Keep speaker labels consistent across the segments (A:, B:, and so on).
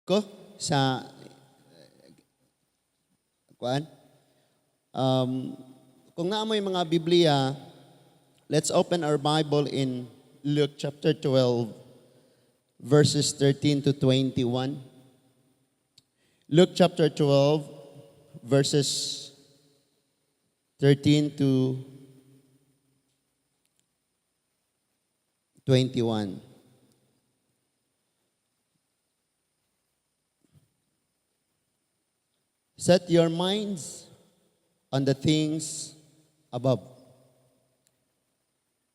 A: Ko sa kuan. Kung naa moy mga Biblia, let's open our Bible in Luke chapter 12 verses 13 to 21. Luke chapter 12 verses 13 to 21. Set your minds on the things above.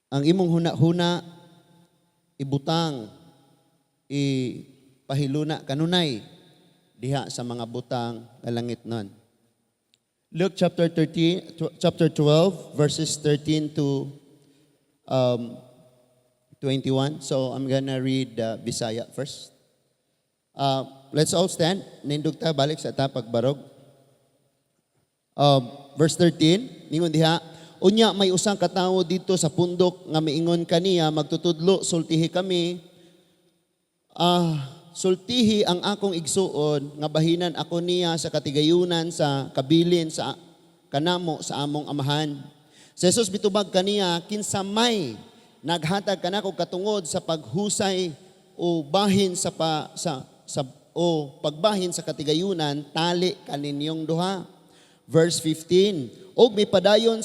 A: Ang imong huna-huna, ibutang, ipahiluna kanunay diha sa mga butang nga langit nun. Luke chapter 13, chapter 12, verses 13 to 21. So I'm gonna read Bisaya first. Let's all stand. Nindog ta, balik sa ta pagbarog. Verse 13, ningon diha, "Unya may usang katawo dito sa pundok nga miingon kaniya, 'Magtutudlo, sultihi kami, sultihi ang akong igsuon nga bahinan ako niya sa katigayunan sa kabilin sa kanamo sa among amahan.' Si Jesus mitubag kaniya, 'Kinsa may naghatag kanako katungod sa paghusay o bahin sa pa, sa o pagbahin sa katigayunan, tali kaninyong duha.' Verse 15, Og mipadayon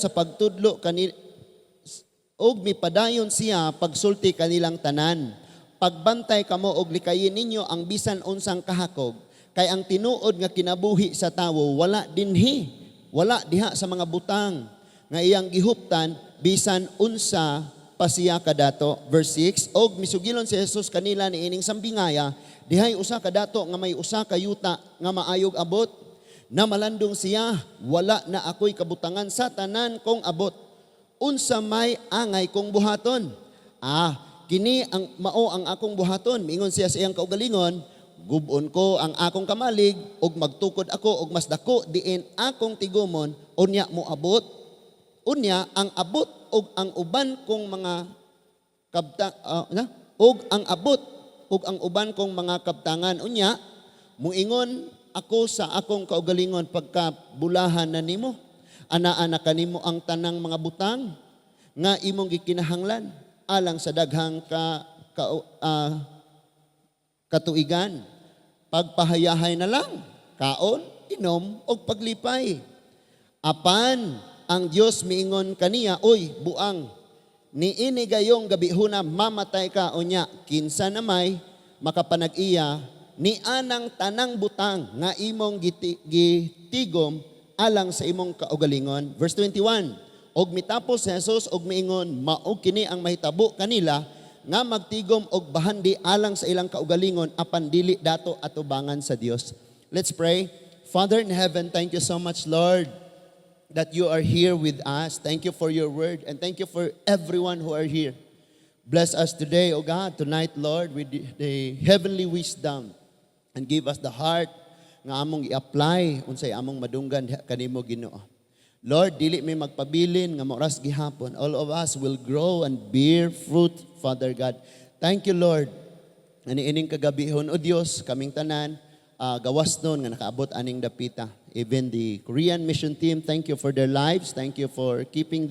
A: siya pagsulti kanilang tanan, 'Pagbantay kamo og likayin ninyo ang bisan unsang kahakog, kay ang tinuod nga kinabuhi sa tawo wala dinhi, wala diha sa mga butang nga iyang gihuptan, bisan unsa pa siya kadato.' Verse 6, Og misugilon si Jesus kanila niining sambingaya, 'Dihay usa ka dato nga may usa ka yuta nga maayog abot. Na malandong siya, wala na ako'y kabutangan sa tanan kong abot. Unsa may angay kong buhaton? Ah, kini ang mao ang akong buhaton,' miingon siya sa iyang kaugalingon, 'Gubon ko ang akong kamalig ug magtukod ako og mas dako diin akong tigumon, unya moabot unya ang abot og ang uban kong mga kabta na og ang abot ug ang uban kong mga kabtangan. Unya muingon ako sa akong kaugalingon, pagka bulahan na nimo, anaa na kanimo ang tanang mga butang nga imong gikinahanglan alang sa daghang ka katuigan. Pagpahayahay na lang, kaon, inom ug paglipay.' Apan ang Dios miingon kaniya, 'Uy, buang, niini gayong gabihuna mamatay ka. Unya kinsa na may makapanag-iya ni anang tanang butang nga imong gitigom alang sa imong kaugalingon?' Verse 21, Og mitapos si Jesus og miingon, 'Mao kini ang mahitabo kanila nga magtigom og bahandi alang sa ilang kaugalingon apan dili dato atubangan sa Dios." Let's pray. Father in heaven, thank you so much, Lord, that you are here with us. Thank you for your word and thank you for everyone who are here. Bless us today, O God, tonight, Lord, with the heavenly wisdom and give us the heart nga among i-apply unsay among madunggan diha kanimo, Ginoo. Lord, dili may magpabilin nga moras gihapon. All of us will grow and bear fruit, Father God. Thank you, Lord. Ani ining kagabihon, O Dios, kaming tanan, gawas nun nga nakaabot aning dapita. Even the Korean mission team, thank you for their lives. Thank you for keeping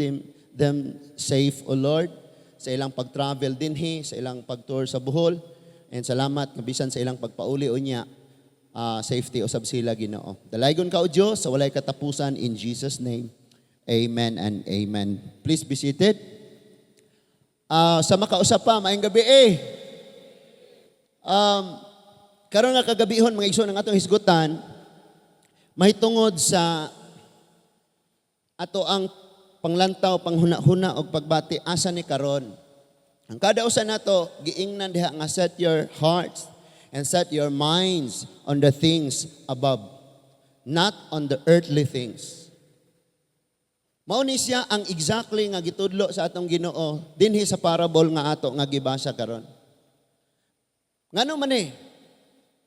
A: them safe, O Lord, sa ilang pag-travel dinhi, sa ilang pag-tour sa Bohol. And salamat nga bisan sa ilang pagpauli unya, safety usab sila, Ginoo. Dalaygon ka, O Dios, sa walay katapusan, in Jesus' name. Amen and amen. Please be seated. Sa makausap pa, maayong gabi eh. Karon nga kagabihon, mga igsoon, ang atong hisgutan mahitungod sa ato ang panglantaw, panghuna-huna og pagbati asa ni karon. Ang kada usa nato giingnan diha nga set your hearts and set your minds on the things above, not on the earthly things. Mao ni siya ang exactly nga gitudlo sa atong Ginoo dinhi sa parable nga ato nga gibasa karon. Ngano man eh?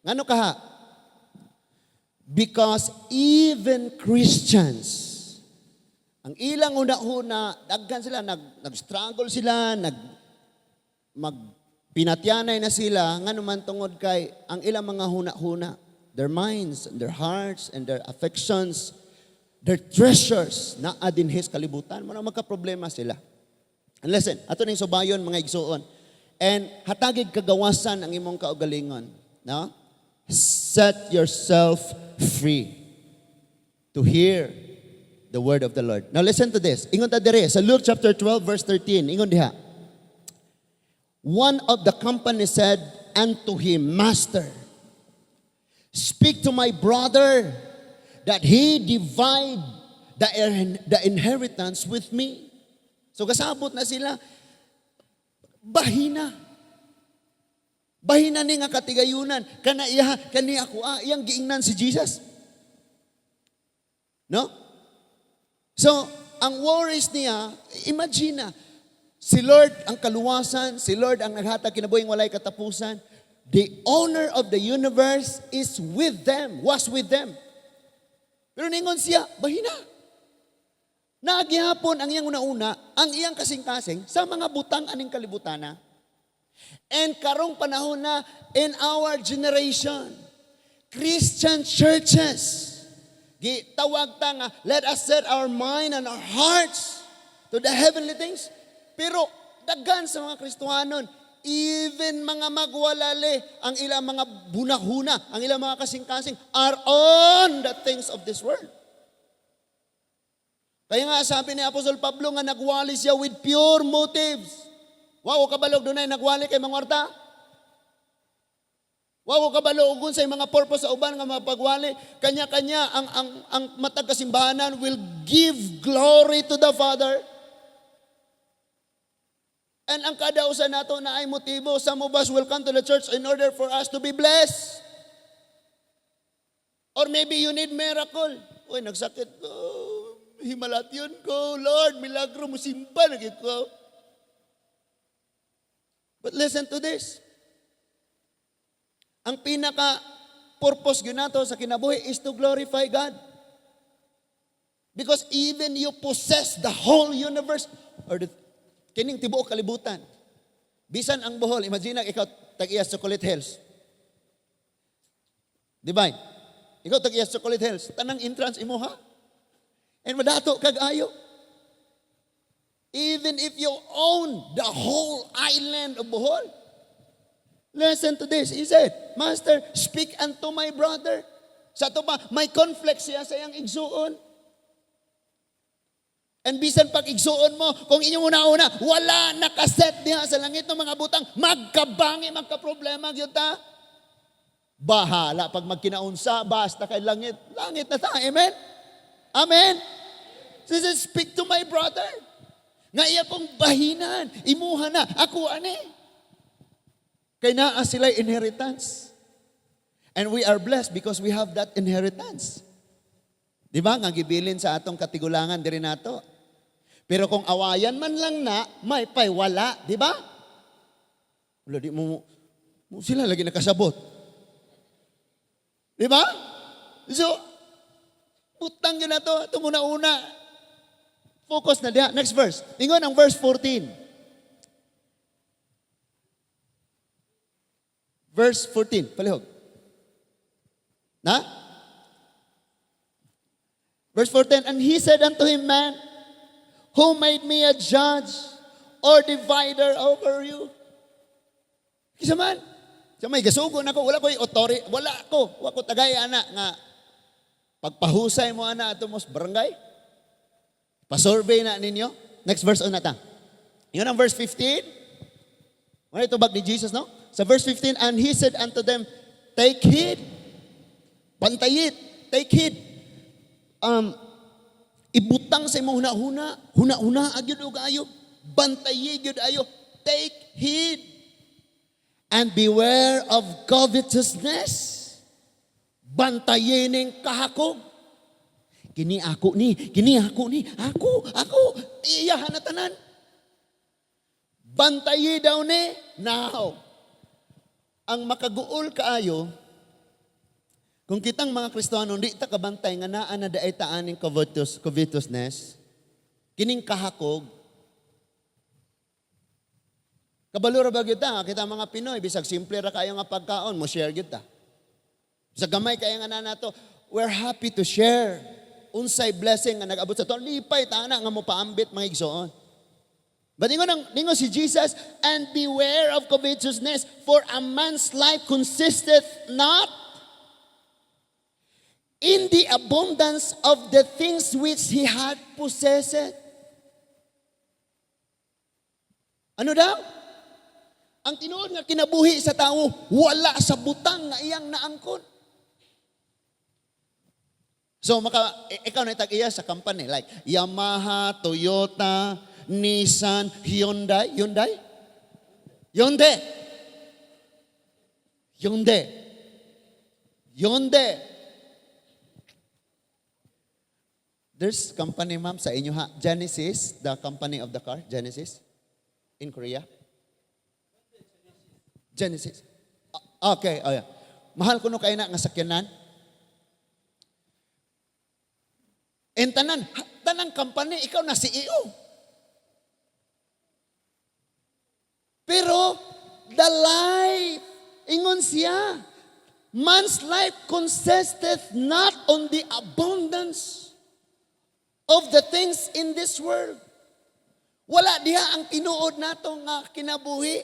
A: Ngano kaha? Because even Christians, ang ilang una-una, daghan sila, nag-struggle sila, nag, mag, Pinatyanay na sila nga naman tungod kay ang ilang mga huna-huna, their minds, and their hearts, and their affections, their treasures naa dinhi sa kalibutan. Mao na magka-problema sila. And listen, ato ning subayon, mga igsuon. And hatagig kagawasan ang imong kaugalingon. No? Set yourself free to hear the word of the Lord. Now listen to this. Ingon ta diri sa Luke chapter 12 verse 13. Ingon diha. One of the company said unto him, "Master, speak to my brother that he divide the inheritance with me." So kasabot na sila, bahina. Bahina ni nga katigayunan. Kana iya, kani ako, ah, iyang giingnan si Jesus. No? So, ang worries niya, imagine na, si Lord ang kaluwasan, si Lord ang naghatag kinabuhing walay katapusan. The owner of the universe is with them, was with them. Pero ningon siya, bahina. Naa gihapon ang iyang una-una, ang iyang kasing-kasing sa mga butang aning kalibutana. And karong panahon na in our generation, Christian churches, gitawag ta nga, let us set our mind and our hearts to the heavenly things. Pero daghan sa mga Kristohanon, even mga magwalali, ang ilang mga bunahuna, ang ilang mga kasing-kasing are on the things of this world. Kaya nga sabi ni Apostol Pablo nga nagwali siya with pure motives. Wa ko kabalo dunay nagwali kay mangwarta. Wa ko kabalo ug unsay mga purpose sa uban nga mapagwali. Kanya-kanya ang matag kasimbahanan will give glory to the Father. And ang kada usa nato naay motibo, some of us will come to the church in order for us to be blessed. Or maybe you need miracle. Uy, nagsakit ko. Himalatyon ko. Lord, milagro mo simba na ko. But listen to this. Ang pinaka purpose gyud nato sa kinabuhi is to glorify God. Because even you possess the whole universe or the kining tibuok kalibutan. Bisan ang Bohol, imagine ikaw tag-iya sa Chocolate Hills. Di ba? Ikaw tag-iya sa Chocolate Hills, tanang entrance imo ha. And madato kag ayo. Even if you own the whole island of Bohol. Listen to this. He said, "Master, speak unto my brother." Sa ato pa, may conflict siya sa iyang igsuon. And bisan pag igsuon mo, kung inyong una-una, wala nakaset diha sa langit ng mga butang, magkabangi, magka-problema, gyud ta. Bahala pag magkinaunsa, basta kay langit, langit na ta. Amen? Amen? He said, "Speak to my brother." Nga iya kong bahinan, imuha na, ako ani. Kay naa sila inheritance. And we are blessed because we have that inheritance. Di ba? Nga gibilin sa atong katigulangan diri nato. Pero kung awayan man lang na, may pay wala, di ba? Wala, di mo, mo sila lagi nakasabot. Di ba? So, butang yun na to. Itong una-una. Focus na diha. Next verse. Ingon ang verse 14. Verse 14. Palihog. Na? Verse 14, "And he said unto him, 'Man, who made me a judge or divider over you?'" Kisa man, sa may gasugo na ko, wala ko'y authority, wala ko, wala ko tagay ana nga pagpahusay mo ana ato mos barangay. Pa-survey na ninyo. Next verse on na ta. Yun ang verse 15. Wala ito bag ni Jesus, no? Sa verse 15, "And he said unto them, 'Take heed.'" Pantayit. Take heed. Ibutang sa imong huna-huna. Huna-huna agyud og ayo. Bantayi gyud ayo. Take heed. "And beware of covetousness." Bantayi ning kahakog. Kini ako ni, kini ako ni, ako, ako, iyahan na tanan. Bantayi daw ni, now. Ang makaguol kaayo, kung kitang mga Kristiyano, di ta kabantay nga naa na diay ta aning covetousness, kining kahakog, Kabalo ra ba gyud ta, kita mga Pinoy, bisag simple ra kayo nga pagkaon, mo share gyud ta. Sa gamay kayo nga na nato, we're happy to share. Unsay blessing nga nag-abot sa ato, lipay ta na nga mo paambit, mga igsoon. But ingon si Jesus, "And beware of covetousness, for a man's life consisteth not in the abundance of the things which he had possessed." Ano daw? Ang tinuod nga kinabuhi sa tao, wala sa butang nga iyang naangkon. So maka ikaw na tag-iya sa company like Yamaha, Toyota, Nissan, Hyundai, Hyundai? Hyundai. Hyundai. Hyundai. There's company, ma'am, sa inyo ha. Genesis, the company of the car, Genesis in Korea. Genesis. Ah, okay, oh yeah. Mahal kuno kay na nga sakyanan. And tanang company, ikaw na CEO. Pero the life, ingon siya, man's life consisteth not on the abundance of the things in this world. Wala diha ang tinuod nato nga kinabuhi.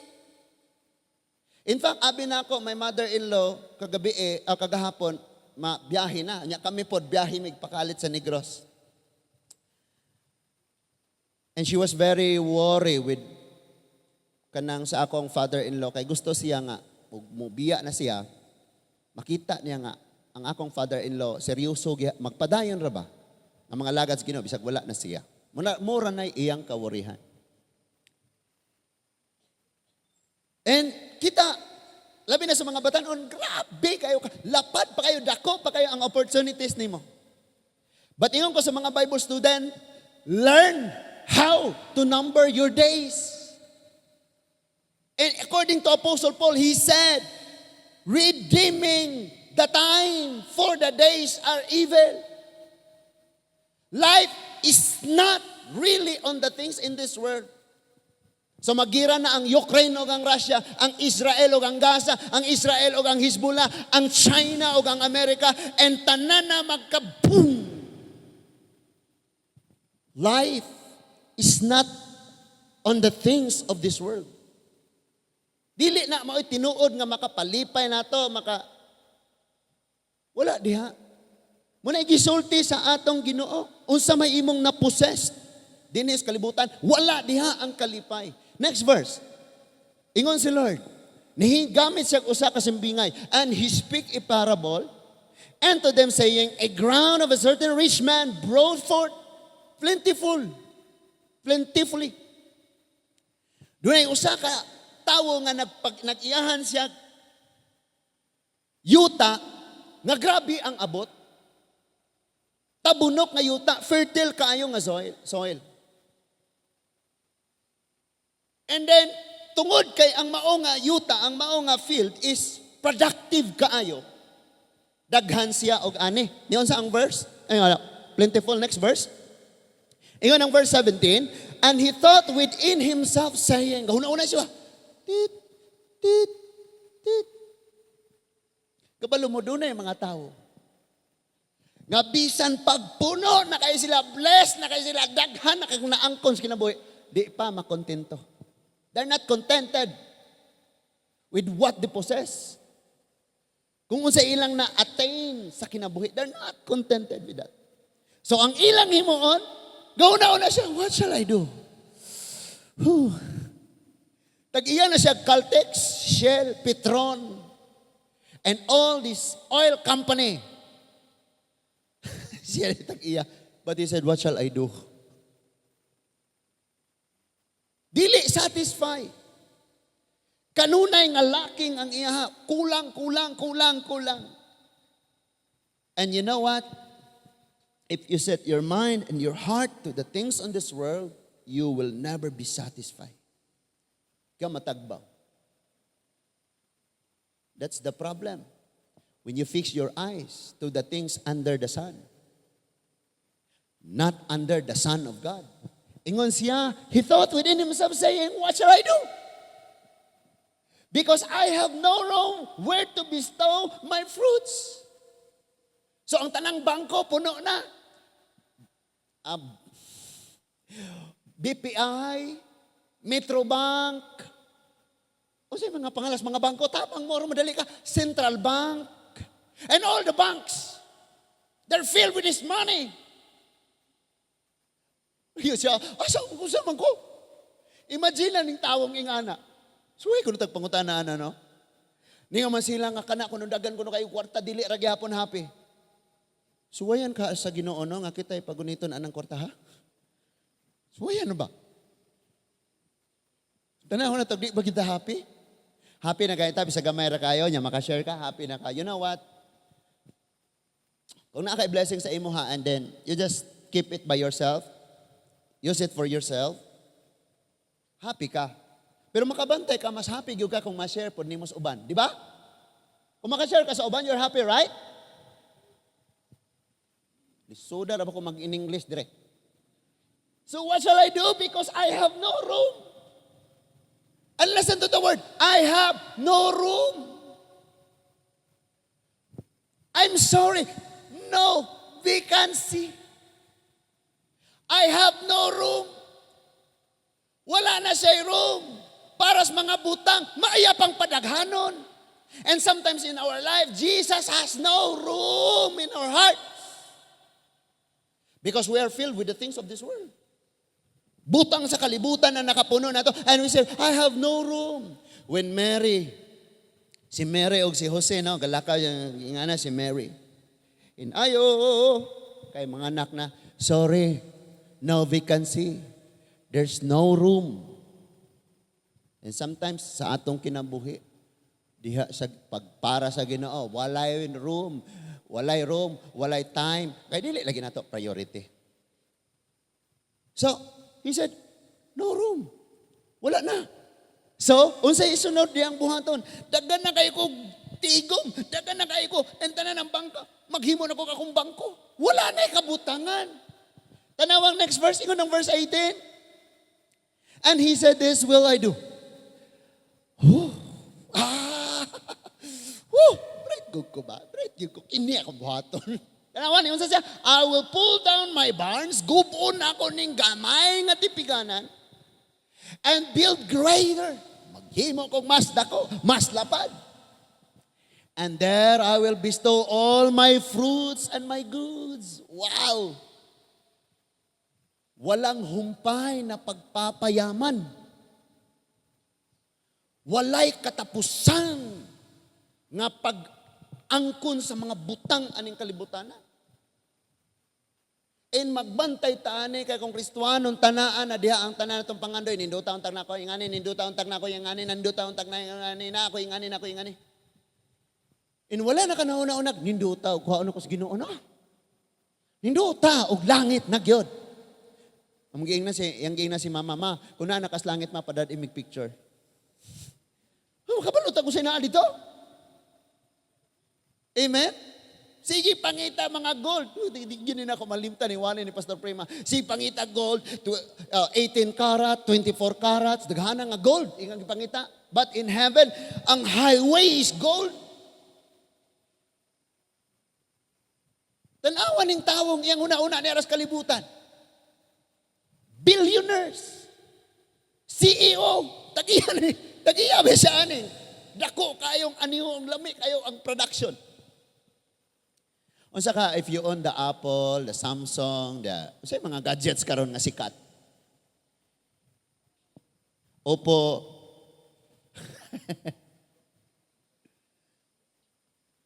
A: In fact, abi na ako, my mother-in-law, kagabi eh, kagahapon, ma biyahe na. Nya kami pod, biyahe migpakalit sa Negros. And she was very worried with kanang sa akong father-in-law kay gusto siya nga mubiya na siya, makita niya nga ang akong father-in-law seryoso magpadayon ra ba ang mga lagad sa Ginoo bisag wala na siya. Muna mura na iyang kaworihan. And kita, labi na sa mga batanon, grabe kayo, lapad pa kayo, dako pa kayo ang opportunities nimo. But ingon ko sa mga Bible student, learn how to number your days. And according to Apostle Paul, he said, "Redeeming the time, for the days are evil." Life is not really on the things in this world. So magira na ang Ukraine o ang Russia, ang Israel o ang Gaza, ang Israel o ang Hezbollah, ang China o ang Amerika, and tanan na magka-boom. Life is not on the things of this world. Dili na mao'y tinuod nga makapalipay nato, maka wala diha. Muna gisulti sa atong Ginoo, unsa may imong na-possess dinhi sa kalibutan, wala diha ang kalipay. Next verse. Ingon si Lord, nigamit siya usa ka simbingay, "And he speak a parable unto them, saying, A ground of a certain rich man brought forth plentifully." Dunay usa ka tawo nga nag-iyahan siya yuta nga grabe ang abot. Tabunok nga yuta, fertile kaayo nga soil. And then, tungod kay ang mao nga yuta, ang mao nga field is productive kaayo. Daghan siya og ani. Niyon sa ang verse? Ay, wala. Plentiful. Next verse. Ingon ang verse 17, "And he thought within himself, saying," gahuna-una siya, tit, tit, tit. Kabalo mo doon mga tao nga bisan pagpuno na kayo sila, blessed na kayo sila, daghan na kayo naangkon sa kinabuhi, di pa makontento. They're not contented with what they possess. Kung unsa ilang na-attain sa kinabuhi, they're not contented with that. So ang ilang himuon, gauna-una siya, "What shall I do?" Whew. Tag-iya na siya Caltex, Shell, Petron, and all this oil company. Siya tag-iya. But he said, "What shall I do?" Dili satisfy. Kanunay nga lacking ang iya. Kulang, kulang, kulang, kulang. And you know what? If you set your mind and your heart to the things on this world, you will never be satisfied. Ka matagbaw. That's the problem. When you fix your eyes to the things under the sun, not under the Son of God. Ingon siya, he thought within himself, saying, "What shall I do?" Because I have no room where to bestow my fruits. So ang tanang bangko puno na. BPI, Metrobank, unsay mga pangalas mga bangko, tapang mo madali ka, Central Bank, and all the banks. They're filled with this money. Iyo siya, asa ko sa man ko? Imagine na ning tawong ingana. Suway ko tag pangutana ana, no? Ninga man sila nga kana kuno dagan kuno kayo kwarta, dili ra gyapon happy. Suwayan ka sa Ginoo, no, nga kita'y paguniton anang kwarta, ha? Suwayan ba? Tanaw na to, di ba kita happy? Happy na kayo tabi sa gamay ra kayo nya makashare ka, happy na ka. You know what? Kung naa kay blessing sa imo ha, and then you just keep it by yourself, use it for yourself, happy ka. Pero makabantay ka, mas happy gyud ka kung ma-share pod nimo sa uban, di ba? Kung makashare ka sa uban, you're happy, right? Lisuda ra ba ko mag-in-English dire? So what shall I do? Because I have no room. And listen to the word, "I have no room." I'm sorry, no vacancy. I have no room. Wala na siya room para sa mga butang, maaya pang padaghanon. And sometimes in our life, Jesus has no room in our heart. Because we are filled with the things of this world. Butang sa kalibutan na nakapuno na to. And we say, "I have no room." When Mary, si Mary o si Jose, no, galakaw yung nga na si Mary. In ayo, kay mga anak na, "Sorry, no vacancy. There's no room." And sometimes sa atong kinabuhi, diha sa pagpara sa Ginoo, walay room, walay room, walay time. Kay dili lagi nato priority. So, he said, "No room. Wala na." So, unsay isunod diyang buhaton? Daghan na kayo ko tigom, daghan na kayo ko, enta na ng bangka. Maghimo na ko akong bangko. Wala na kabutangan. Tanawang next verse, ingon ng verse 18. And he said, "This will I do." Oh, ah, oh, bright good ko ba? Bright good ko. Kini akong buhaton. Tanawan, ingon sa siya, "I will pull down my barns, gubon ako ning gamay nga tipiganan, and build greater." Maghimo kong mas dako, mas lapad. "And there I will bestow all my fruits and my goods." Wow! Walang humpay na pagpapayaman. Walay katapusan nga pag-angkon sa mga butang aning kalibutan. And magbantay taani kay kung Kristuhanon tanaan na diha ang tanan natong pangandoy, nindota untag nako ingani, nindota untag nako ingani, nindota untag na ingani na ako ingani na ako ingani. And wala na ka nauna-unag, nindota og kuhaon ko sa Ginoo na. Nindota og langit na gyud. Ang giingnan si yang giingnan si mama, "Ma, kung naa nakas langit, ma, padad imig picture." Oh, makabalo ta ko sa naa dito. Amen? Sige, pangita mga gold. Di gini na ako malimtan ni wali ni Pastor Prima. Sige, pangita gold, to, 18 karat, 24 karats, daghana nga gold. Ingang pangita. But in heaven, ang highway is gold. Tanawa ning tawong iyang una-una ni aras kalibutan. Billionaires. CEO. Tagiya ni. Tagiya ba siya ani? Dako kayong aniho ang lami kayo ang production. Unsa ka if you own the Apple, the Samsung, the unsay mga gadgets karon nga sikat? Oppo.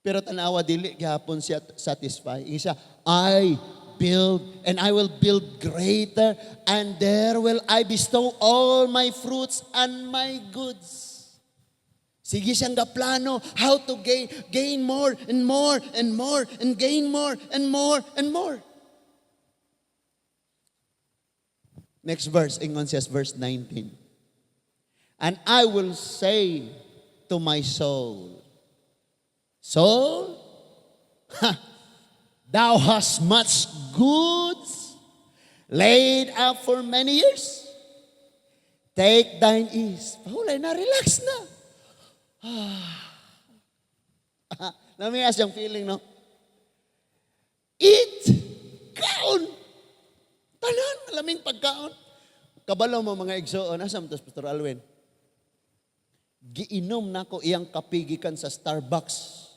A: Pero tanawa, dili gihapon siya satisfy. Ingon siya, "I build and I will build greater and there will I bestow all my fruits and my goods." Sige siyang gaplano how to gain more and more and more and gain more and more and more. Next verse, ingon siya verse 19. "And I will say to my soul, 'Soul, ha, thou hast much goods laid up for many years. Take thine ease.'" Pahulay na, relax na. Lami siyang feeling, no? Eat! Kaon! Tanan, laming pagkaon. Kabalo mo, mga igsoon, asa mo to, Pastor Alwin? Giinom nako iyang kape gikan sa Starbucks.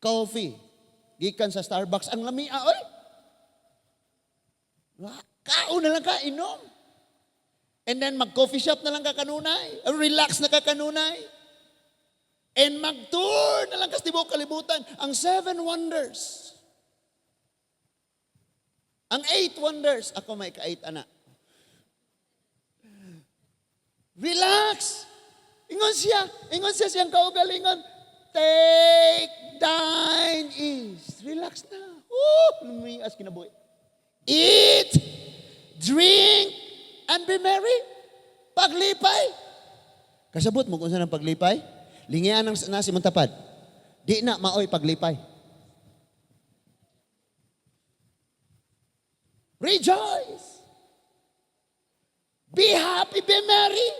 A: Coffee. Gikan sa Starbucks. Ang lamia, oy! Kaon na lang ka, inom. And then mag-coffee shop na lang ka kanunay. Relax na ka kanunay. And mag-tour na lang ka sa tibuok kalibutan. Ang seven wonders. Ang eight wonders. Ako may ka-eight, ana. Relax. Ingon siya. Ingon siya siyang kaugalingon. Take thine ease. Relax na. Woo! Lumias kinabuhi. Eat, drink, and be merry. Paglipay. Kasabot mo kung saan ang paglipay? Lingian ang nasi mong tapad. Di na maoy paglipay. Rejoice. Be happy, be merry.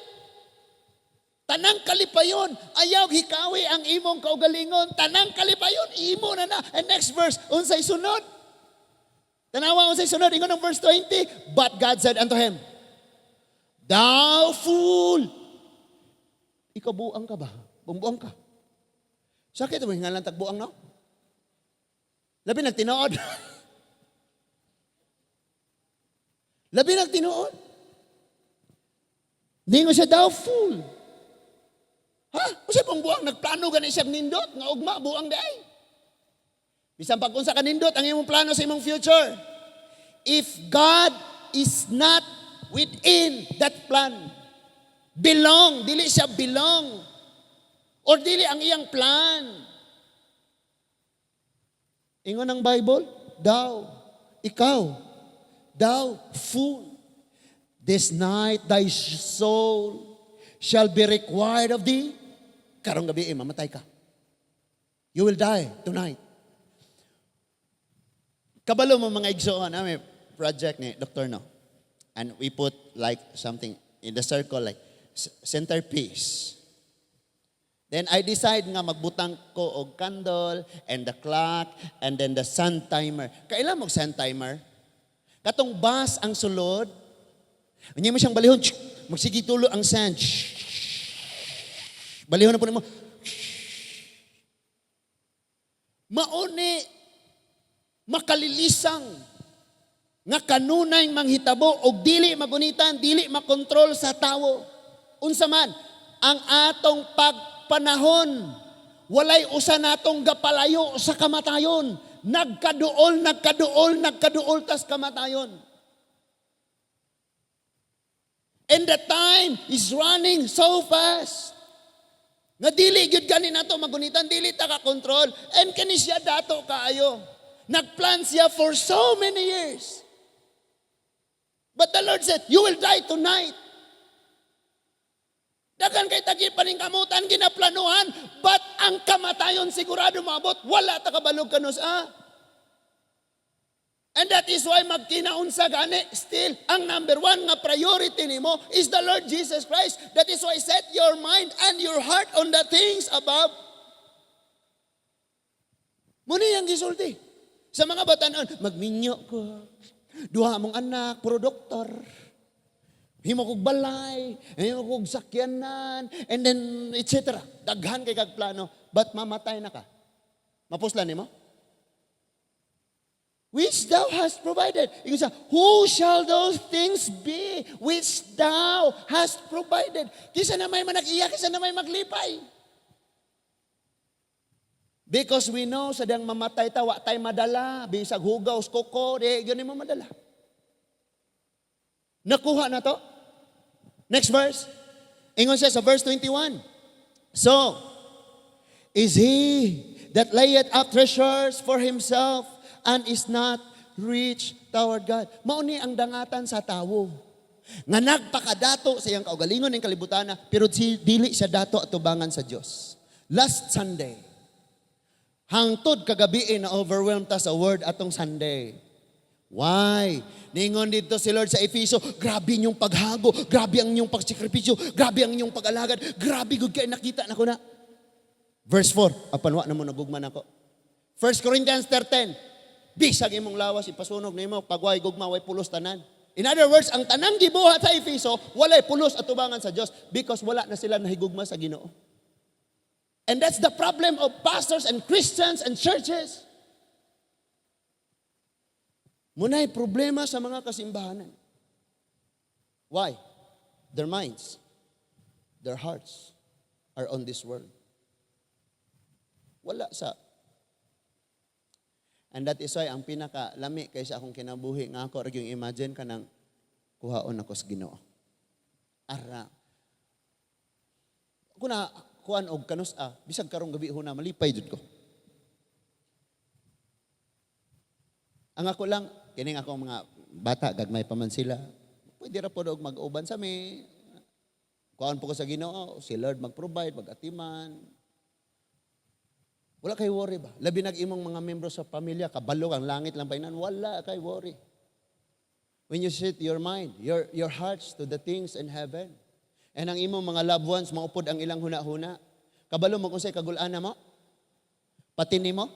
A: Tanang kalipayon, ayaw hikawi ang imong kaugalingon. Tanang kalipayon, imo na na. And next verse, unsay sunod? Tanawa unsay sunod, ingon ang verse 20. But God said unto him, "Thou fool!" Ikaw, buang ka ba? Bumbuang ka. Sakit mo, hingalan tagbuang, no? Labi nagtinuod. Labi nagtinuod. Ningon siya, "Thou fool." Ha? Usa pong buang, nagplano gani siya nindot, nga ugma, buang di ay. Bisan pag unsa ka nindot, ang imong plano sa imong future. If God is not within that plan, belong, dili siya belong, or dili ang iyang plan. Ingon ang Bible, "Thou, ikaw, thou fool, this night thy soul shall be required of thee." Karong gabi, eh, mamatay ka. You will die tonight. Kabalo mo, mga igsoon, may project ni Dr. No. And we put like something in the circle, like centerpiece. Then I decide nga magbutang ko og candle and the clock and then the sun timer. Kailan mo sun timer? Katong bus ang sulod. Unya mo siyang balihon, tsk, magsige tulo ang sand. Shh. Balihon na po nimo. Mauni makalilisang nga kanunay manghitabo og dili magunitan, dili makontrol sa tawo. Unsa man ang atong pagpanahon, walay usa natong gapalayo sa kamatayon. Nagkaduol, nagkaduol, nagkaduol tas kamatayon. And the time is running so fast. Nga dili gyud gani nato magunitan, dili ta ka kontrol. And kani siya dato kaayo. Nagplan siya for so many years. But the Lord said, "You will die tonight." Daghan kay tagi paningkamutan ginaplanuhan, but ang kamatayon sigurado maabot, wala ta kabalog kanus ah. And that is why magkinaunsa gani, still, ang number one nga priority nimo is the Lord Jesus Christ. That is why set your mind and your heart on the things above. Muni ang gisulti. Sa mga batanon, magminyo ko. Duha mong anak, puro doktor. Himo kog balay, himo kog sakyanan, and then etc. Daghan kay kag plano, but mamatay na ka. Mapuslan nimo? Which thou hast provided. Ingon siya, "Who shall those things be which thou hast provided?" Kisa na may manag-iya, kisa na may maglipay. Because we know, sa diyang mamatay ta, wa tay madala, bisag hugaw, koko, di, yun mo madala. Nakuha na to? Next verse. Ingon siya sa verse 21. So is he that layeth up treasures for himself and is not rich toward God. Mao ni ang dangatan sa tawo. Nga nagpakadato sa iyang kaugalingon ng kalibutan, pero dili siya dato atubangan sa Dios. Last Sunday, hangtod kagabi na overwhelmed ta sa word atong Sunday. Why? Ningon dito si Lord sa Efeso, grabe inyong paghago, grabe ang inyong pagsakripisyo, grabe ang inyong pag-alagad, grabe gud kay nakita nako na. Verse 4, apan wa na mo nagugma nako. 1 Corinthians 13, bisag imong lawas ipasunog nimo, pag way gugma, way pulos tanan. In other words, ang tanang gibuhat sa Efeso, walay pulos atubangan sa Dios because wala na sila nahigugma sa Ginoo. And that's the problem of pastors and Christians and churches. Muna'y problema sa mga kasimbahanan. Why? Their minds, their hearts are on this world. Wala sa. And that is why ang pinaka lami kay sa akong kinabuhi nga ako ra yung imagine kanang kuhaon ako sa Ginoo. Ara. Ako na kuan og kanus-a, bisag karong gabi ho na malipay jud ko. Ang ako lang, kining akong mga bata, gagmay pa man sila. Pwede ra pod og mag-uban sa mi. Kuan po ko sa Ginoo, si Lord mag-provide, mag-atiman. Wala kay worry ba? Labi nag imong mga membro sa pamilya, kabalo ang langit lang painan, wala kay worry. When you set your mind, your hearts to the things in heaven. And ang imong mga loved ones, maupod ang ilang huna-huna. Kabalo mo kung sa'y kagulaan mo? Pati nimo?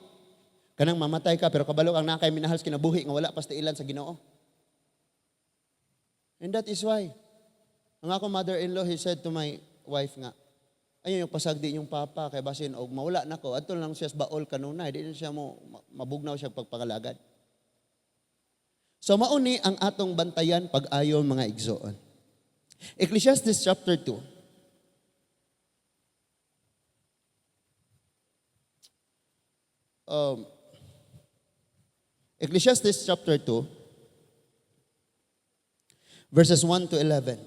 A: Kanang mamatay ka, pero kabalo ang nakay minahal sa kinabuhi nga wala pa sa ilan sa Ginoo. And that is why, ang ako mother-in-law, he said to my wife nga, ayun yung pasagdi yung papa, kay basin, og mawala nako, adto lang siya sa baol kanunay, di na siya mo, mabugnaw siya pagpangalagad. So mauni ang atong bantayan pag-ayo, mga igsoon. Ecclesiastes chapter 2. Ecclesiastes chapter 2, verses 1 to 11.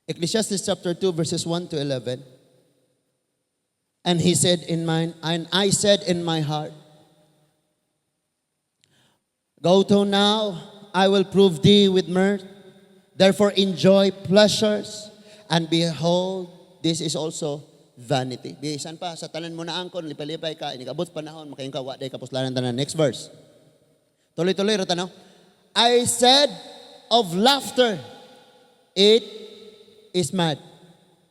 A: Ecclesiastes chapter 2, verses 1 to 11. And he said in mine, and I said in my heart, "Go to now, I will prove thee with mirth. Therefore enjoy pleasures, and behold, this is also vanity." Bisan pa, sa tanan mo na angkon, lipay-lipay ka, inikabot panahon, makayong ka, wa day kapuslanan tanan. Next verse. Tuloy-tuloy, rata no? I said of laughter, "It is mad,"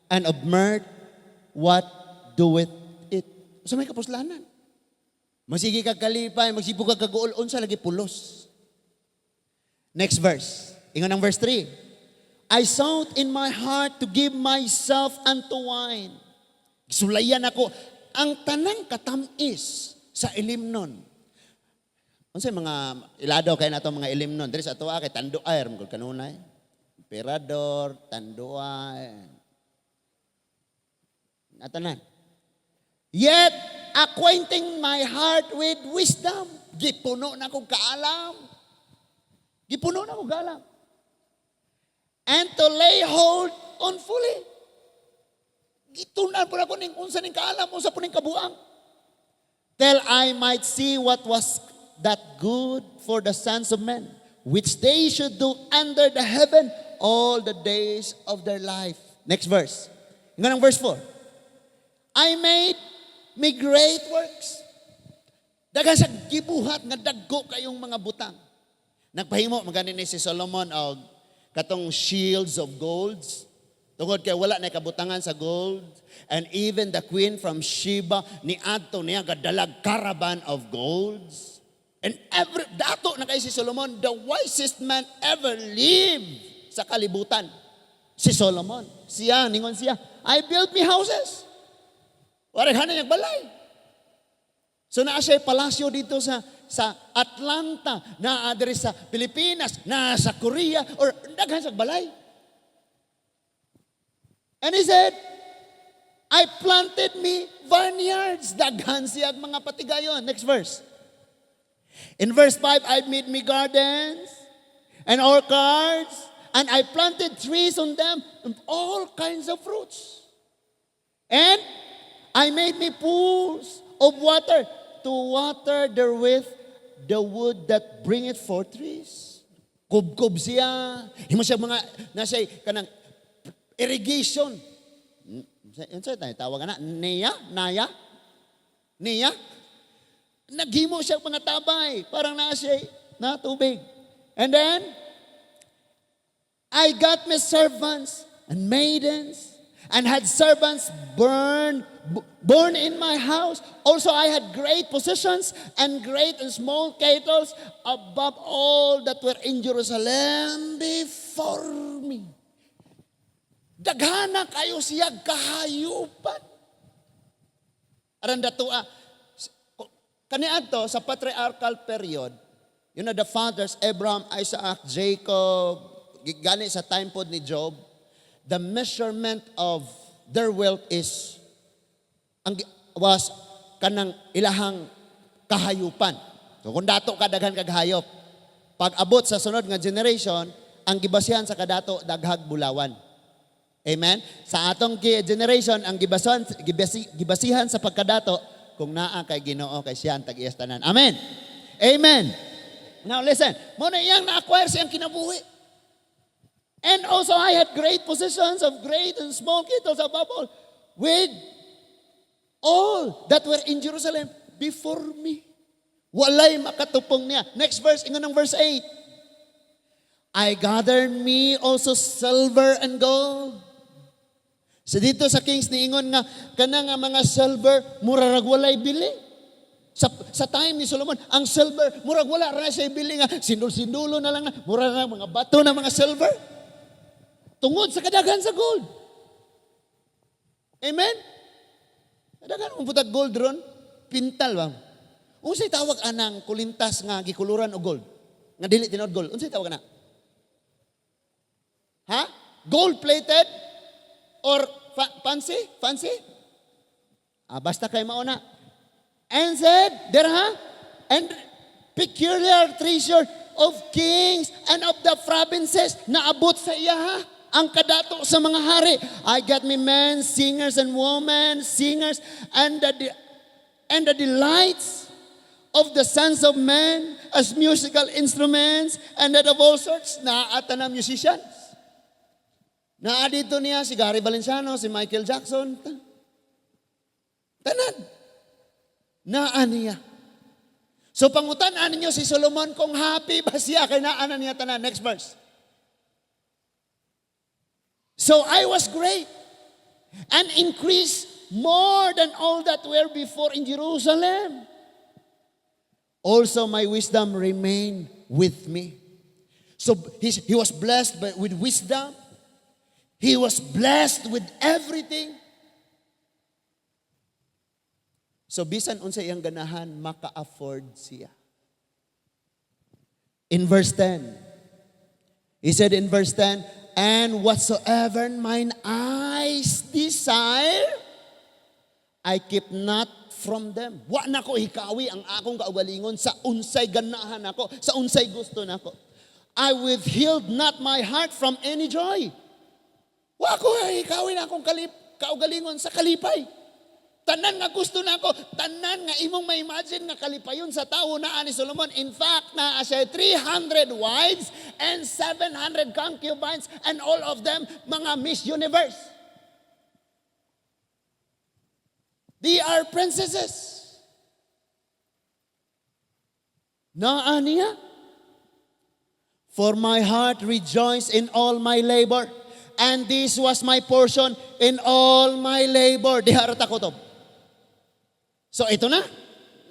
A: and of mirth, "What doeth it?" Sa may kapuslanan. Masige ka kalipay, magsibo ka kaguol, unsa lagi pulos. Next verse. Ingon ang verse 3. I sought in my heart to give myself unto wine. Sulayan ako ang tanang katamis sa ilimnon. Unsay mga ilado kay nato mga ilimnon diri sa atoa kay Tanduay ra kanunay. Emperador, Tanduay. Natanan. Yet acquainting my heart with wisdom. Gipuno na kong kaalam. Gipuno na kong kaalam. And to lay hold on folly. Gitunan po na ko ning unsa ning kaalam, unsa po ning kabuang. Till I might see what was that good for the sons of men, which they should do under the heaven all the days of their life. Next verse. Nga ng verse 4. I made me great works. Daghan sa gibuhat nga dagko kayong mga butang. Nagpahimo magani ni si Solomon og katong shields of golds. Tungod kay wala na kabutangan sa gold. And even the queen from Sheba ni adto niya gadalag caravan of golds. And every dato na kay si Solomon, the wisest man ever lived sa kalibutan. Si Solomon. Siya, ningon siya, "I built me houses." Wala hanan niyang balay. So naa siya palasyo dito sa Atlanta, naa diri sa Pilipinas, naa sa Korea, or daghan sa balay. And he said, "I planted me vineyards." Daghan siya mga patigayon. Next verse. In verse 5, I made me gardens and orchards, and I planted trees on them, of all kinds of fruits. And I made me pools of water to water therewith the wood that bringeth forth trees. Kubkob siya. Himo siya mga, nasa kanang irrigation. Unsa tayo tawag na? Niya? Naya? Niya? Naghimo siya og mga tabay, parang naa siya na tubig. And then, "I got me servants and maidens and had servants born in my house. Also, I had great possessions and great and small cattle above all that were in Jerusalem before me." Daghana kayo siya kahayupan. Aran datua. Kaniadto sa patriarchal period, the fathers, Abraham, Isaac, Jacob, gani sa time pod ni Job, the measurement of their wealth is ang was kanang ilahang kahayupan. So kung dato ka, daghan kag hayop. Pag abot sa sunod nga generation, ang gibasihan sa kadato, daghag bulawan. Amen? Sa atong generation, ang gibasihan sa pagkadato, kung naa kay Ginoo, kay siya ang tag-iyas tanan. Amen. Amen. Now listen, mao na iyang na-acquire siyang kinabuhi. "And also I had great possessions of great and small cattle above all, with all that were in Jerusalem before me." Walay makatupong niya. Next verse, ingon ng verse 8. "I gathered me also silver and gold." Sa dito sa Kings niingon nga kana nga mga silver mura rag walay bili. Sa time ni Solomon, ang silver murag wala ra siya bili nga sindol-sindulo na lang na, mura ra mga bato na mga silver. Tungod sa kadaghan sa gold. Amen? Kadaghan mo putag gold ron, pintal ba? Unsay tawag anang kulintas nga gikuluran og gold? Nga dili tinuod gold. Unsay tawag ana? Ha? Gold plated or fancy? Fancy? Ah, basta kay mauna. And said, there ha? "And peculiar treasure of kings and of the provinces," naabot sa iya ha ang kadato sa mga hari. "I got me men, singers and women, singers, and the delights of the sons of men as musical instruments and that of all sorts." Naa na musicians. Naa dito niya si Gary Valenciano, si Michael Jackson. Tanan. Naa niya. So pangutan-an ninyo si Solomon kung happy ba siya kay naa na niya tanan. Next verse. "So I was great and increased more than all that were before in Jerusalem. Also my wisdom remained with me." So he was blessed with wisdom. He was blessed with everything. So bisan unsa iyang ganahan, maka-afford siya. In verse 10, he said in verse 10, "And whatsoever mine eyes desire, I keep not from them." Wa na ko hikawi ang akong kaugalingon sa unsay ganahan nako, sa unsay gusto nako. "I withheld not my heart from any joy." Wa ko hikawi na akong kaugalingon sa kalipay. Tanan nga gusto nako, tanan nga imong ma-imagine nga kalipayon sa tao, naa ni Solomon. In fact, naa siya 300 wives and 700 concubines and all of them mga Miss Universe. They are princesses. Naa niya. "For my heart rejoiced in all my labor, and this was my portion in all my labor." Diha ra ta kutob. So ito na.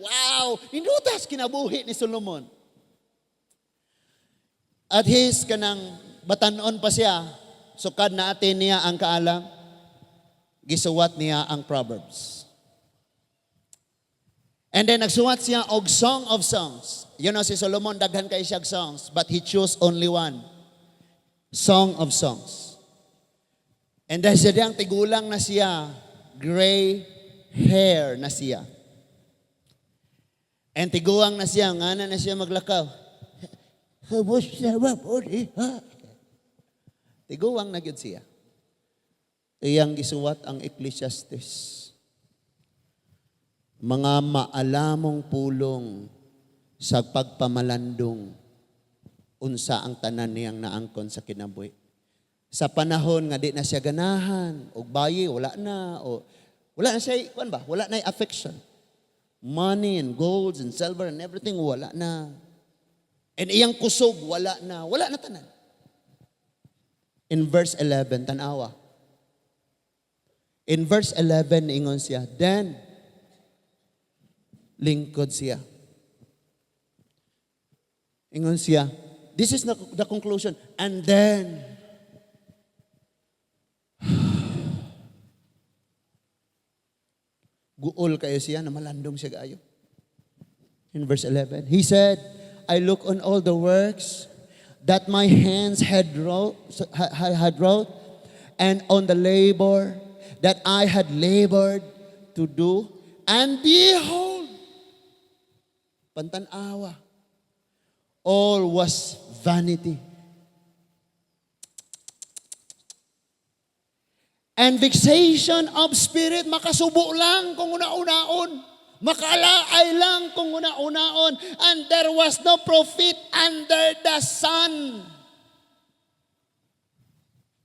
A: Wow! Ninutas kinabuhi ni Solomon. At his kanang batanon pa siya, sukad na atin niya ang kaalam, gisuwat niya ang Proverbs. And then nagsuwat siya og Song of Songs. Si Solomon, daghan kay siya songs, but he chose only one. Song of Songs. And dahil siya diyang tigulang na siya, gray hair na siya. And tiguang na siya, ngana na siya maglakaw. Kumusta ba po niya? Tiguang na gyud siya. Iyang gisuwat ang Ecclesiastes. Mga maalamong pulong sa pagpamalandong unsa ang tanan niyang naangkon sa kinabuhi. Sa panahon nga di na siya ganahan, og bayi wala na o wala na siya kuan ba, wala na affection. Money and golds and silver and everything, wala na. And iyang kusog, wala na. Wala na tanan. In verse 11, tanawa. In verse 11, ingon siya, then, lingkod siya. Ingon siya, this is the conclusion. And then, guol kayo siya, na malandong siya kaayo. In verse 11, he said, "I look on all the works that my hands had wrought, and on the labor that I had labored to do, and behold," pantanawa, "all was vanity and vexation of spirit." Makasubo lang kung una-unaon. Makalaay lang kung una-unaon. "And there was no profit under the sun."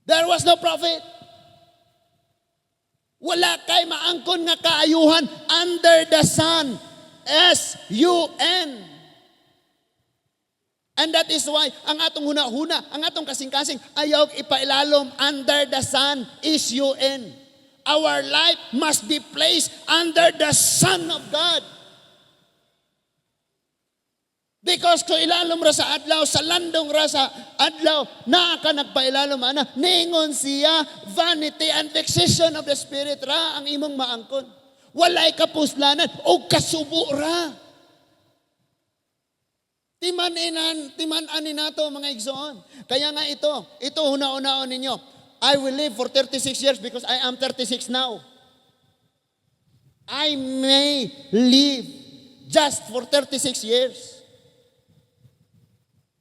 A: There was no profit. Wala kay maangkon nga kaayuhan under the sun. S-U-N. And that is why ang atong huna-huna, ang atong kasing-kasing, ayaw ipailalom under the sun is UN. Our life must be placed under the Son of God. Because kung ilalom ra sa adlaw, sa landong ra sa adlaw, naa ka nagpailalom ana, ningon siya, vanity and vexation of the spirit ra ang imong maangkon. Walay kapuslanan o kasubo ra. Timan-inan, timan-anin nato, mga igsoon. Kaya nga ito huna-hunaon ninyo. I will live for 36 years because I am 36 now. I may live just for 36 years.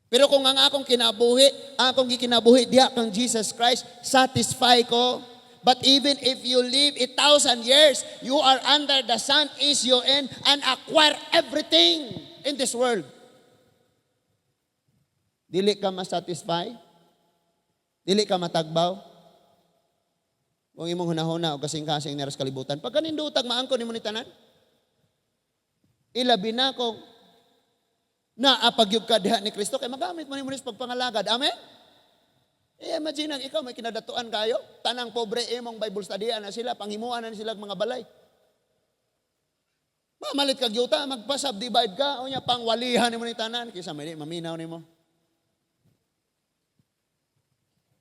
A: Pero kung ang akong gikinabuhi diha kang Jesus Christ, satisfy ko. But even if you live 1,000 years, you are under the sun is you in and acquire everything in this world. Dili ka masatisfy? Dili ka matagbaw? Kung imong hunahuna o kasing-kasing niras kalibutan, pagka nindutag maangkon nimo ni tanan. Ilabi na kung naapagyug ka diha ni Kristo kay magamit mo nimo ni sa pagpangalagad. Amen? Eh, imagine ang ikaw may kinadatuan kayo, tanang pobre imong Bible study na sila, panghimuan na sila mga balay. Mamalit kag yuta, magpa-subdivide ka, unya pangwalihan nimo ni tanan kaysa may maminaw nimo.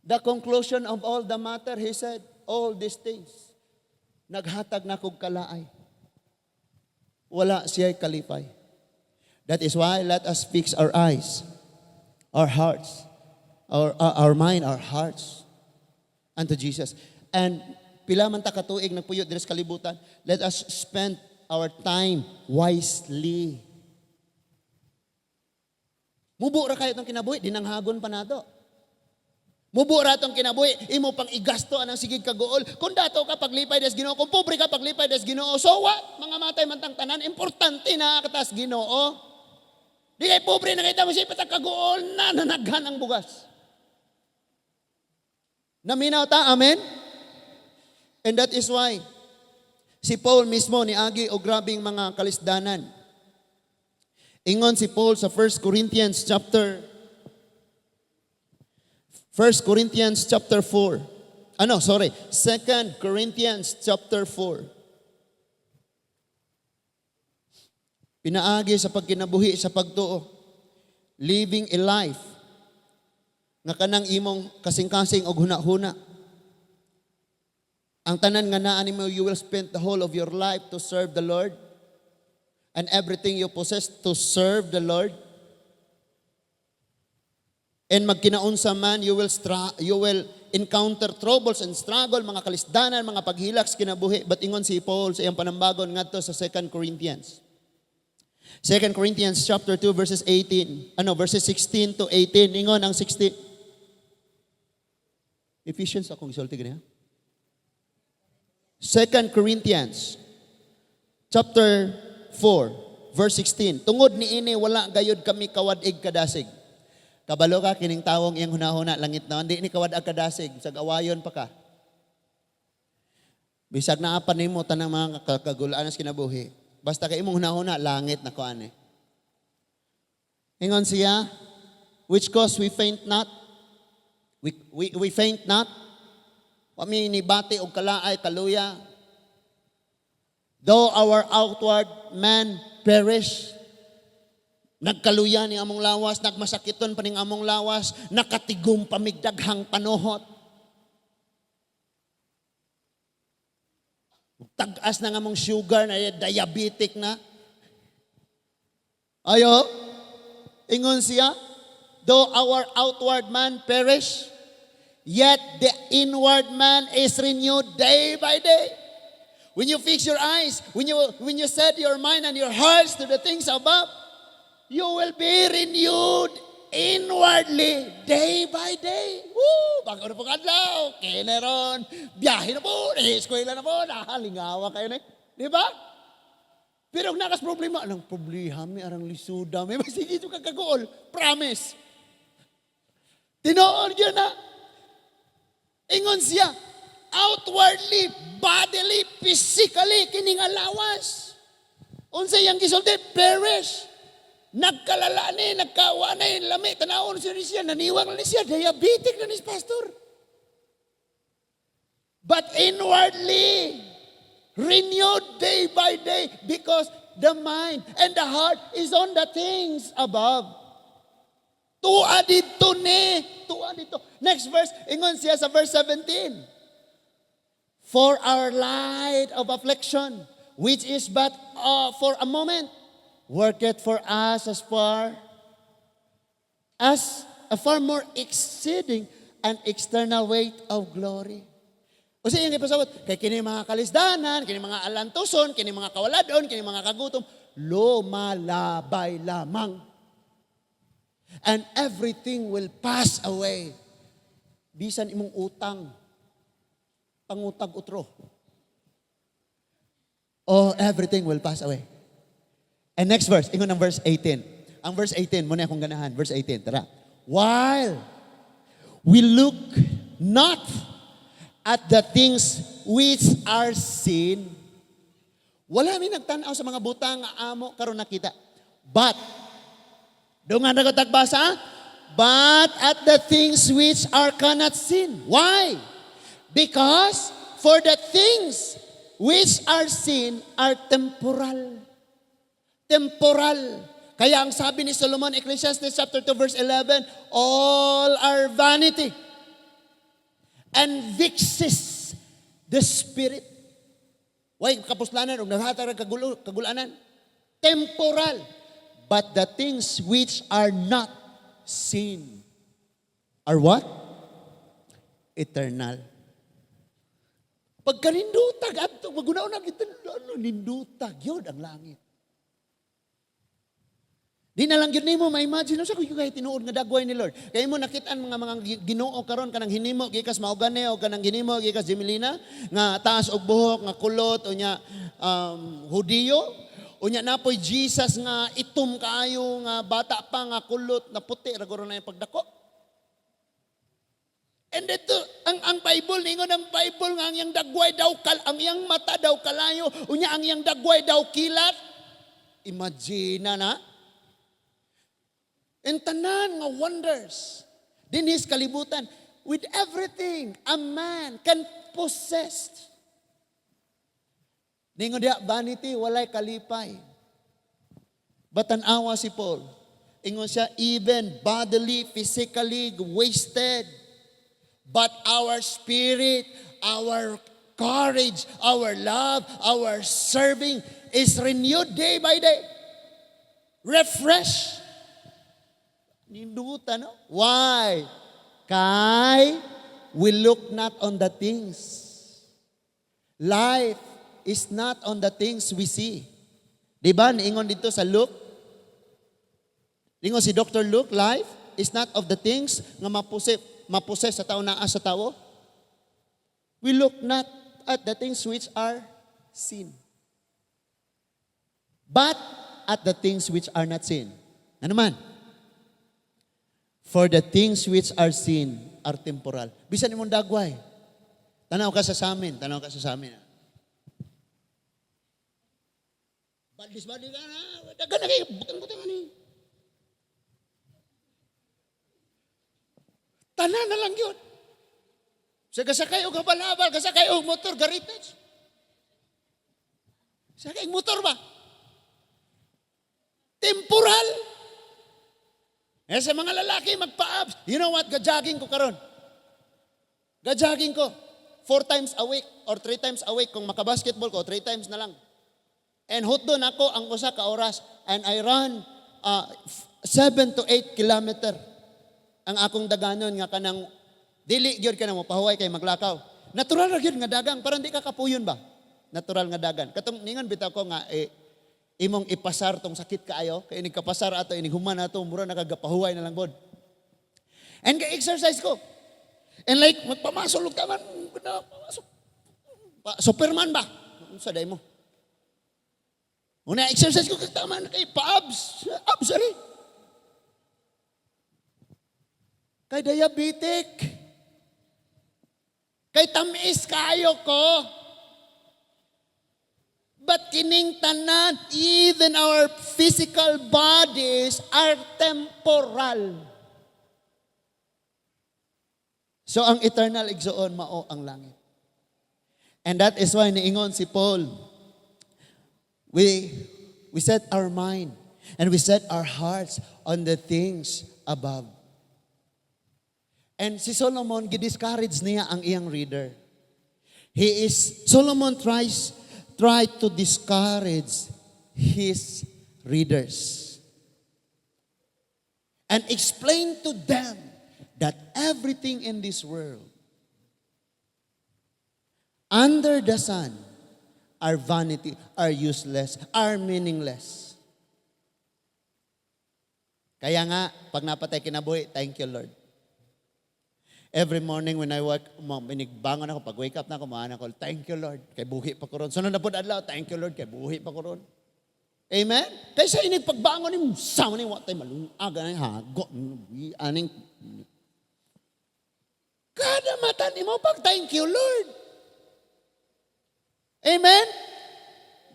A: The conclusion of all the matter, he said, all these things, naghatag na kog kalaay. Wala siya kalipay. That is why let us fix our eyes, our hearts, our mind, our hearts unto Jesus. And pila man ta katuig nagpuyo diri sa kalibutan, let us spend our time wisely. Mubo ra kayo itong kinabuhi, dinanghagon pa nato. Mubo ra tong kinabuhi, imo pang igasto anang sigig kaguol. Kung dato ka, paglipay des Ginoo, kung pobre ka, paglipay des Ginoo. So what? Mga matay man tang tanan, importante na katas Ginoo. Di kay pobre nakita mo siya patag kaguol na nanaghan ang bugas. Naminaw ta, amen? And that is why si Paul mismo niagi og grabing mga kalisdanan. Ingon si Paul sa 1 Corinthians chapter 4. Ano, sorry, 2 Corinthians chapter 4. Pinaagi sa pagkinabuhi sa pagtuo. Living a life nga kanang imong kasing-kasing og huna-huna. Ang tanan nga naa nimo, you will spend the whole of your life to serve the Lord and everything you possess to serve the Lord. And magkinaunsa man, you will encounter troubles and struggle, mga kalisdanan, mga paghilak sa kinabuhi. But ingon si Paul sa iyang panambagon ngadto sa 2 Corinthians. 2 Corinthians chapter 2 verses 18, ano, verses 16 to 18. Ingon ang 16. Ephesians akong isulti gani ha. 2 Corinthians chapter 4 verse 16. "Tungod niini wala gayud kami kawad-ig kadasig." Kabalo ka kining tawong iyang hunahuna langit na di ni kawad-ag kadasig, bisag awayon pa ka. Bisag naa pa nimo tanang mga kagulaan sa kinabuhi. Basta kay imong hunahuna, langit na kuan eh. Ingon siya, "Which cause we faint not." We faint not. Wa mi nibati og kalaay, kaluya. "Though our outward man perish," nagkaluya ni among lawas, nagmasakiton pa ning among lawas, nakatigom pa mig daghang panuhot. Tag-as na nga among sugar na diabetic na. Ayo, ingon siya, "Though our outward man perish, yet the inward man is renewed day by day." When you fix your eyes, when you set your mind and your hearts to the things above, you will be renewed inwardly day by day. Woo! Bago na po adlaw, okay na ron. Biyahe na po, eskwela na po, nahalingawa kayo na. Di ba? Pero kung nakas problema, anong problema, may arang lisuda, may sige ito kagagool. Promise. Tinuod yun na. Ingon siya, outwardly, bodily, physically, kining lawas. Unsa iyang gisulti? Perish. Nagkalala ni, nagkawa na lami, tanawon siya ni siya, naniwang na ni siya, diabetic na ni pastor. But inwardly, renewed day by day, because the mind and the heart is on the things above. Tua dito ni. Tua dito. Next verse, ingon siya sa verse 17. "For our light of affliction, which is but for a moment, worketh for us as far as a far more exceeding and eternal weight of glory." O sa iyang ipasabot, kay kini mga kalisdanan, kini mga alantuson, kini mga kawaladon, kini mga kagutom, lumalabay lamang. And everything will pass away. Bisan imong utang, pangutag utro. Oh, everything will pass away. And next verse, ingon ang verse 18. Ang verse 18, muna akong ganahan. Verse 18, tara. "While we look not at the things which are seen," wala mi nagtanaw sa mga butang nga amo karon nakita. But, dungan na ko tagbasa, "but at the things which are cannot seen." Why? "Because for the things which are seen are temporal." Temporal. Kaya ang sabi ni Solomon, Ecclesiastes chapter 2 verse 11, "All are vanity and vexes the spirit." Way kapuslanan og naghatag og kagulo, kagulanan. Temporal. "But the things which are not seen are" what? "Eternal." Pagkanindutag, adto, maguna-una kita, ano, nindutag, yun ang langit. Di na lang yun nimo ma-imagine sa kuyo kay tinuod nga dagway ni Lord. Kay mo nakitaan mga Ginoo karon kanang hinimo gikas maugane o kanang hinimo gikas Jimilina nga taas og buhok nga kulot unya Hudiyo, unya napoy Jesus nga itom kaayo nga bata pa nga kulot na puti ra guro na yung pagdako. And ito, ang Bible, ningon ang Bible nga ang iyang dagway daw, ang iyang mata daw kalayo, unya ang iyang dagway daw kilat. Imagine na na. And tanan nga wonders dinhis kalibutan with everything a man can possess. Ningon diha, vanity, walay kalipay. Batan-awa si Paul. Ingon siya, even bodily, physically wasted. But our spirit, our courage, our love, our serving is renewed day by day. Refresh. Ninduta, no? Why? Kay we look not on the things. Life is not on the things we see. Di ba? Niingon dito sa Luke. Ingon si Dr. Luke, life is not of the things nga mapose sa tao naa sa tao. We look not at the things which are seen, but at the things which are not seen. Ano man? "For the things which are seen are temporal." Bisan imong dagway. Tanaw ka sa samin, tanaw ka sa samin. Badis badi ka na. Daghan na kayo. Butang-butang ani. Tanan na lang yun. Sa gasakay og habal-habal, gasakay og motor, garitage. Sakay motor ba? Temporal. Eh sa mga lalaki, magpa-abs. You know what? Ga-jogging ko karon. Ga-jogging ko. Four times a week or three times a week. Kung makabasketball ko, three times na lang. And hutdon ako ang usa ka oras and I run 7 to 8 kilometer. Ang akong daganon nga kanang dili gyud ka na mo pahuway kay maglakaw. Natural ra gyud nga dagang, parang di ka kapuyon ba? Natural nga dagan. Katong ningon bitaw ko nga eh, imong ipasar tong sakit kaayo, kay inig kapasar ato, inig human ato, mura nakagapahuway na lang bod. And ga-exercise ko. And like magpamasol og taman, na, pamasol. Pa, Superman ba? Unsa day mo? Una exercise ko kag tama na kay pa-abs. Abs ari. Kay diabetic. Kay tamis kayo ko. But kining tanan, even our physical bodies are temporal. So ang eternal, igsoon, mao ang langit. And that is why niingon si Paul, we set our mind and we set our hearts on the things above. And si Solomon, gidiscourage niya ang iyang reader. He is, Solomon try to discourage his readers and explain to them that everything in this world under the sun are vanity, are useless, are meaningless. Kaya nga, pag naa pa tay kinabuhi, thank you, Lord. Every morning when I wake, bangon ako, pag wake up na ako, maana ko, "Thank you, Lord, kay buhi pa ko ron." Sunod na po adlaw, "Thank you, Lord, kay buhi pa ko ron." Amen? Kaysa inig pagbangon ni sama ni wa tay malungag ani hago aning kada mata nimo pag thank you, Lord. Amen?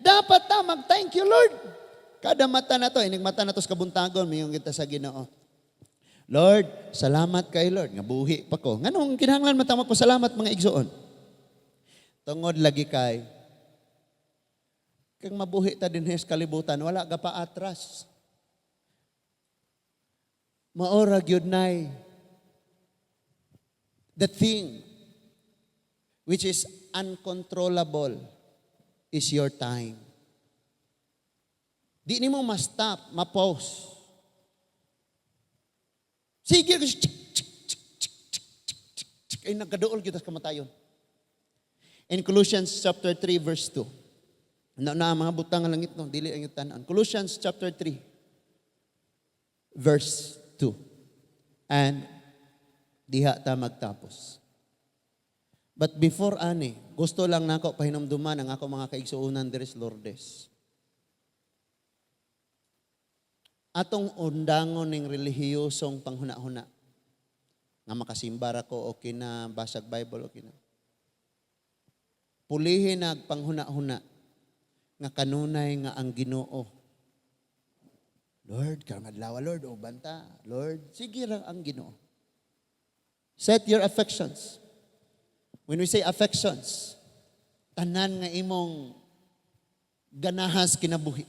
A: Dapat ta mag thank you, Lord. Kada mata na to, inig mata na to sa kabuntagon, miingon kita sa Ginoo. "Lord, salamat kay Lord nga buhi pa ko." Nganong kinahanglan man ta magpasalamat, mga igsoon? Tungod lagi kay kang mabuhi ta dinhi sa kalibutan, wala ka pa atras. Maora gyud nay the thing which is uncontrollable is your time. Di nimo ma-stop, ma-pause. Sige, tsk, tsk, tsk, tsk, tsk, tsk, tsk, ay nagkaduol kita sa kamatayon. In Colossians chapter 3 verse 2. Na mga butang nga langit no, dili ang tanan. Colossians chapter 3 verse 2. And diha ta magtapos. But before ani, gusto lang nako pahinumduman ang ako mga kaigsuonan diri sa Lourdes. Atong undangon ning relihiyosong panghuna-huna nga makasimba ra ko, okay na, basag Bible, okay na. Pulihin nag panghuna-huna nga kanunay nga ang Ginoo. "Lord, karong adlaw, Lord, o banta. Lord, sige ra ang Ginoo." Set your affections. When we say affections, tanan nga imong ganahas kinabuhi.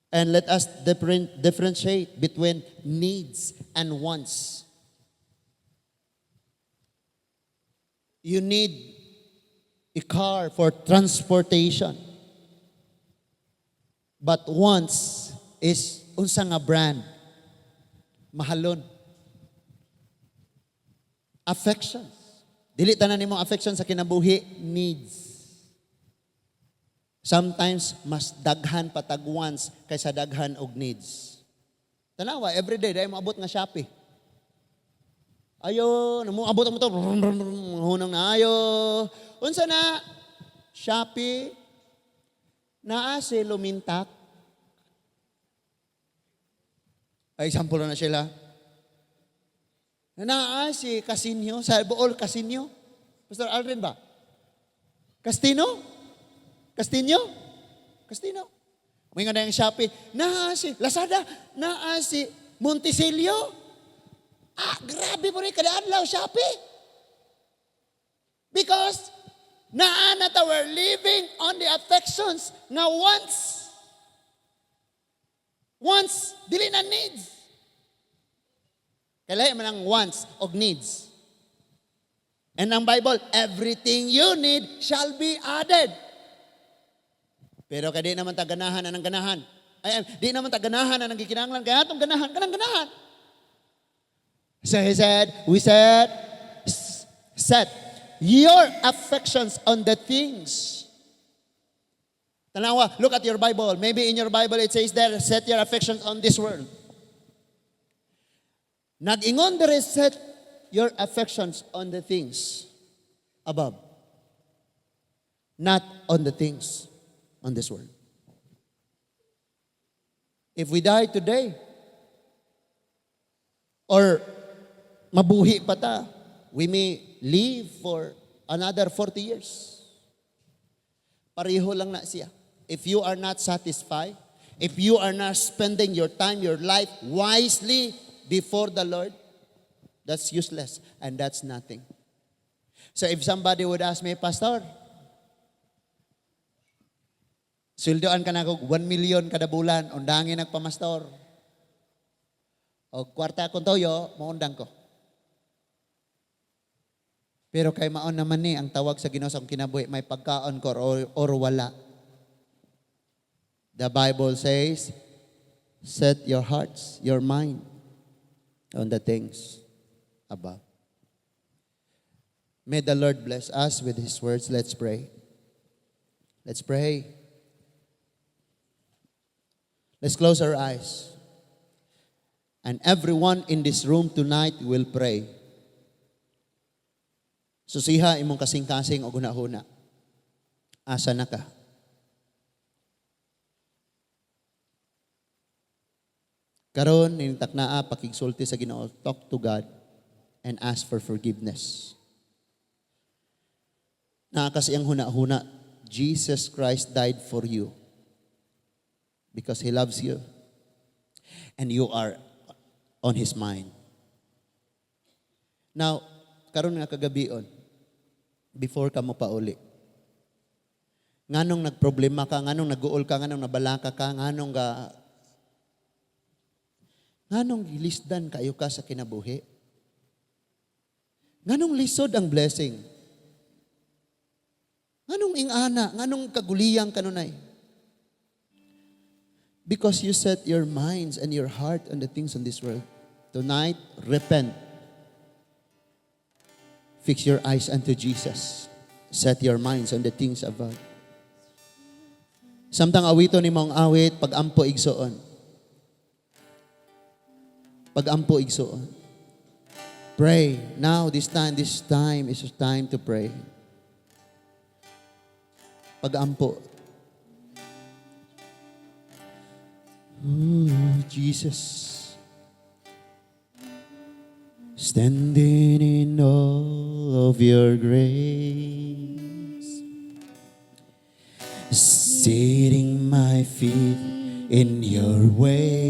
A: And let us differentiate between needs and wants. You need a car for transportation. But wants is unsa nga brand? Mahalon. Affections. Dili tanan nimong affection sa kinabuhi needs. Sometimes mas daghan patag wants kaysa daghan og needs. Tanawa, everyday dahil moabot nga Shopee. Ayo, namo abot ang motor, brum, brum, brum, hunong na ayo. Unsa na? Shopee. Naa si Lumintak. Ay, example na sila. Naa si Casinio, sa Bool Casinio. Pastor Aldrin ba? Castino? Castinio? Castino. Moingon na yung Shopee, naa si Lazada, naa si Monticelio. Ah, grabe po rin, kada adlaw Shopee. Because naa na ta, we're living on the affections nga wants. Wants, dili na needs. Kailangan man ang wants og needs. And ang Bible, everything you need shall be added. Pero kay di naman ta ganahan anang ganahan. Ay, ay, di naman ta ganahan anang gikinahanglan. Kaya atong ganahan, kanang ganahan. So he said, we said, "Set your affections on the things." Tanawa, look at your Bible. Maybe in your Bible it says there, "Set your affections on this world." Nag-ingon diri, "Set your affections on the things above. Not on the things on this world." If we die today, or mabuhi pa ta, we may live for another 40 years. Pareho lang na siya. If you are not satisfied, if you are not spending your time, your life wisely before the Lord, that's useless and that's nothing. So if somebody would ask me, "Pastor, sweldoan ka nako 1 million kada bulan, undangin nagpamastor. O kwarta akong toyo, maundang ko." Pero kay maon naman ni ang tawag sa Ginoo sa akong kinabuhi, may pagkaon ko or wala. The Bible says, set your hearts, your mind on the things above. May the Lord bless us with His words. Let's pray. Let's pray. Let's close our eyes. And everyone in this room tonight will pray. Susiha imong kasing-kasing o hunahuna. Asa na ka? Karon ning taknaa, pakigsulti sa Ginoo, talk to God and ask for forgiveness. Naa kasi ang huna-huna, Jesus Christ died for you because He loves you and you are on His mind. Now, karon nga kagabion, before ka mo pauli, nganong nagproblema ka, nganong naguol ka, nganong nabalaka ka, nganong gilisdan kayo ka sa kinabuhi? Nganong lisod ang blessing? Nganong ingana? Nganong kaguliyang kanunay? Because you set your minds and your heart on the things on this world. Tonight, repent. Fix your eyes unto Jesus. Set your minds on the things above. Samtang awito ni mong awit, pag-ampo, igsoon. Pag-ampo, igsoon. Pray. Now, this time is a time to pray. Pag-ampo. Ooh, Jesus. Standing in all of your grace, sitting my feet in your way.